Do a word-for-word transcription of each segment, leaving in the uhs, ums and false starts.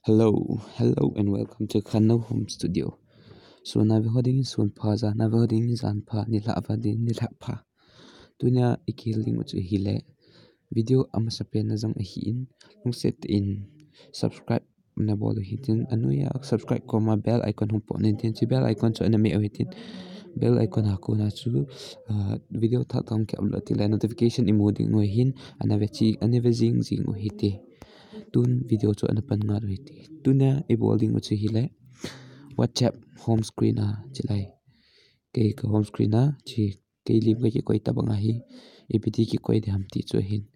Hello, hello and welcome to Khanno Home Studio. Sun a ve ho dingin sun pha, jan a ve ho dingin jan pha, nilhah a ve ho dingin nilhah pha. Tunia i kihil ding u chu hile, video amasapen a jong ahin, lungset in subscribe na bol u hitin, anoiya subscribe koma bell icon hung pot u hitin, hiche bell icon chu ana meh u hitin, bell icon a kona chu, ah, video thah thah hung ki upload tile notification i mu ding u ahin, ana ve chi, ana ve jing jing u hite. Tun video chu ana pan ngal u hite. Tunia i bol ding u chu hile, WhatsApp home screen a, chilai. Kei ka home screen a, chi kei lim ka kikoi tabang ahi, ipi ti kikoi ding ham ti chu ahin.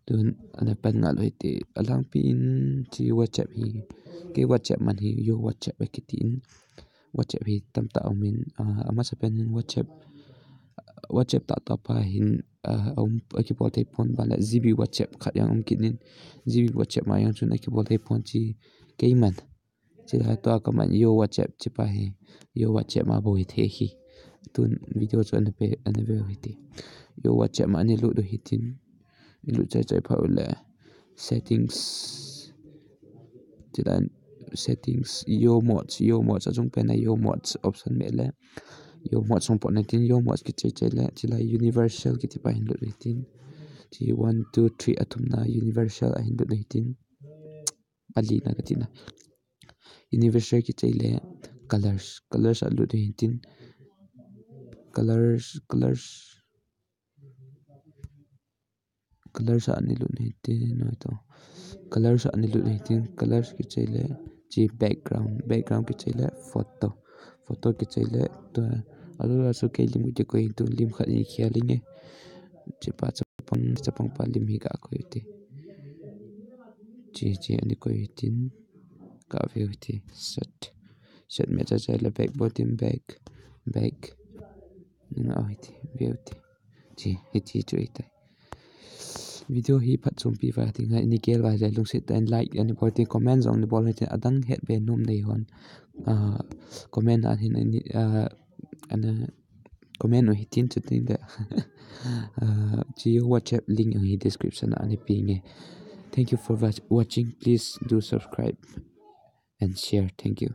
Tun ana pan ngal u hite, alangpi in chi WhatsApp hi, kei WhatsApp man hi, yo WhatsApp akitin. WhatsApp hi tamtah aumin, ah, amasapen in WhatsApp, WhatsApp tahtah pa hin, ah, aum, akibol thei pon, banle GB WhatsApp khat jong um kit in, GB WhatsApp ma jong chun akibol thei pon chi kei man. Chilai tua ka man yo WhatsApp chi pa hi, yo WhatsApp ma bou hithei hi. Tun video chu ana pe, ana ve u hite. Yo WhatsApp ma ana lut u hitin. I lut chai chai phat u le settings. Chilai settings, yo modes, yo modes, achung pen a yo modes option meh le. Yo modes hung pot u hitin, yo modes kichai chai le, chilai universal kiti pa hin lut u hitin. Chi one, two, three athumna universal a hin lut u hitin. Alina katina. Universal kichai le colors, colors a lut u hitin. Colors, colors. Colors a ana lut u hitin, noi to. Colors a ana lut u hitin, colors kichai le, chi background, background kichai le, photo. Photo kichai le, tua, alu la su kei lim kikoi tu lim khat in khel inge. Chi pa chapang, chapang pa lim hi kakoi u hite. Chi, chi ana koi u hitin, ka ve u hite, set. Set meh chai chai le back button back, back. Nga u hite, ve u hite. Chi, hiti chu ahitai. Video hi phatchompi uva dinga, ini gel uva le lungset tah in like ana bol tin, comment jong ana bol u hitin, adang het be nom nei hon. Ah, comment a hin ani, ah, ana comment u hitin chuti le. Ah, chi yo WhatsApp link hi description a ana pe inge. Thank you for watch-, watching. Please do subscribe and share. Thank you.